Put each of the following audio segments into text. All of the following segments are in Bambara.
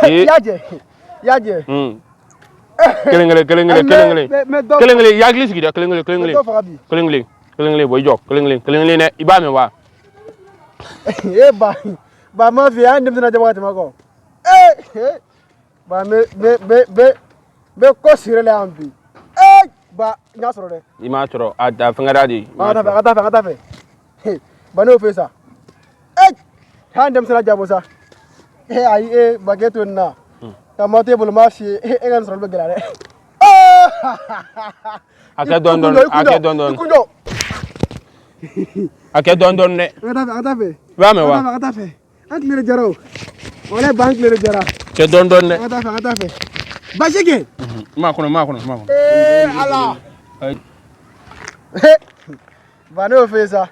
I y'a jɛ, i y'a jɛ. Kelen kelen kelen kelen kelen kelen. Mais dɔ Kelen kelen, i hakili sigi dɛ, kelen kelen kelen kelen. Dɔ faga bi. Kelen kelen kelen kelen, bɔ i jɔ, kelen kelen kelen kelen dɛ, i b'a mɛn wa? E ba ba ma fi an denmisɛnnin jama ka tɛmɛ kɔ. Ee ba, n bɛ n bɛ n bɛ n bɛ ko siri la yan bi. Ee ba, n y'a sɔrɔ dɛ. I m'a sɔrɔ, a da fɛngɛra de. An ka taa fɛ, an ka taa fɛ, an ka taa fɛ. Ba, ne y'o fɛ sa. Ee, an denmisɛnnin jabɔ sa. Ee ayi, ee ba, k'e to nin na ka ma to e bolo, n b'a f'i ye, e ka nin sɔrɔli bɛ gɛlɛya dɛ. A kɛ dɔɔni dɔɔni, a kɛ dɔɔni dɔɔni. I kun jɔ. A kɛ dɔɔni dɔɔni dɛ. An ka taa fɛ, an ka taa fɛ. I b'a mɛn wa? An ka taa fɛ, an tile de jara o. Walayi ba, an tile de jara. Kɛ dɔɔni dɔɔni dɛ. An ka taa fɛ, an ka taa fɛ. Basi kɛ. N m'a kɔnɔ, n m'a kɔnɔ, n m'a kɔnɔ. Ee ala. Ba, ne y'o f'e ye sa.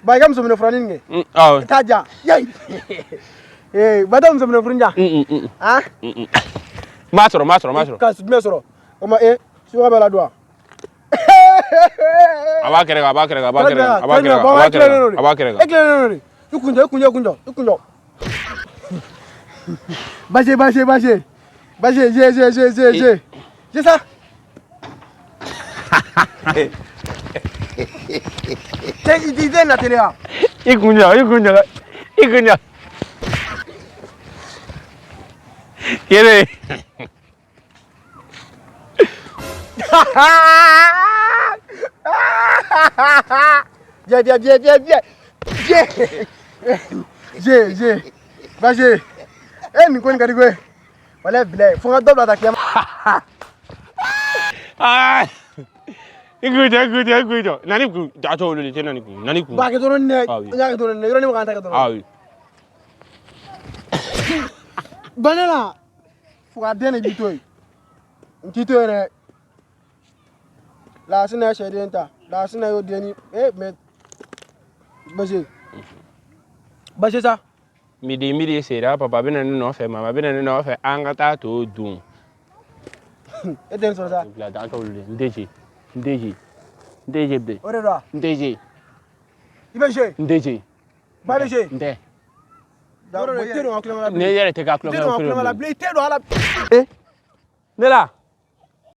Ba, i ka muso minɛ furanin kɛ. Awɔ. Taa ja. Yayi. Ee ba, taa muso minɛ furu ja. Han. N m'a sɔrɔ, n m'a sɔrɔ, n m'a sɔrɔ. Ka jumɛn sɔrɔ? O ma e suka bɛ la don wa? A b'a kɛrɛ kan, a b'a kɛrɛ kan, a b'a kɛrɛ kan, a b'a kɛrɛ kan, a b'a kɛrɛ kan, a b'a kɛrɛ kan. E tilennen don de. I kun jɔ, i kun jɔ, i kun jɔ, i kun jɔ. Basi, basi, basi. Basi, je, je, je, je, je. Je sa. Cɛ, i tɛ na teliya. I kun jɔ, i kun jɔ, i kun jɔ. Kelen. Viens, viens, viens, viens, viens. Viens. Je, je. Vas-y. Eh, nin ko in ka di koyi. Walayi bilayi, fo n ka dɔ bila ta kiyama. Ah! I kun jɔ, i kun jɔ, i kun jɔ. Na ni kun, a tɔ olu de tɛ na ni kun, na ni kun. Ba kɛ dɔrɔn dɛ. Ah oui. N y'a kɛ dɔrɔn dɛ. Yɔrɔnin min kan ta kɛ dɔrɔn. Ah oui. Ba ne la. Fo ka den de b'i to yen. N t'i to yen dɛ. Lasina ye sɛden ta. Lasina y'o den ni. Eh mais. Basi. Basi sa. Midi midi sera, papa bɛ na ne nɔfɛ, mama bɛ na ne nɔfɛ, an ka taa to dun. E tɛ nin sɔrɔ sa. Bila da tɔ olu de, n tɛ se, n tɛ se, n tɛ se bilen. O de don wa? N tɛ se. I bɛ se. N tɛ se. Ba bɛ se. N tɛ. I tɛ don an ka kulonkɛ la Ne bilen. yɛrɛ tɛ ka I tɛ kulonkɛ don an ka kulonkɛ la bilen. I tɛ don a la. Ne la.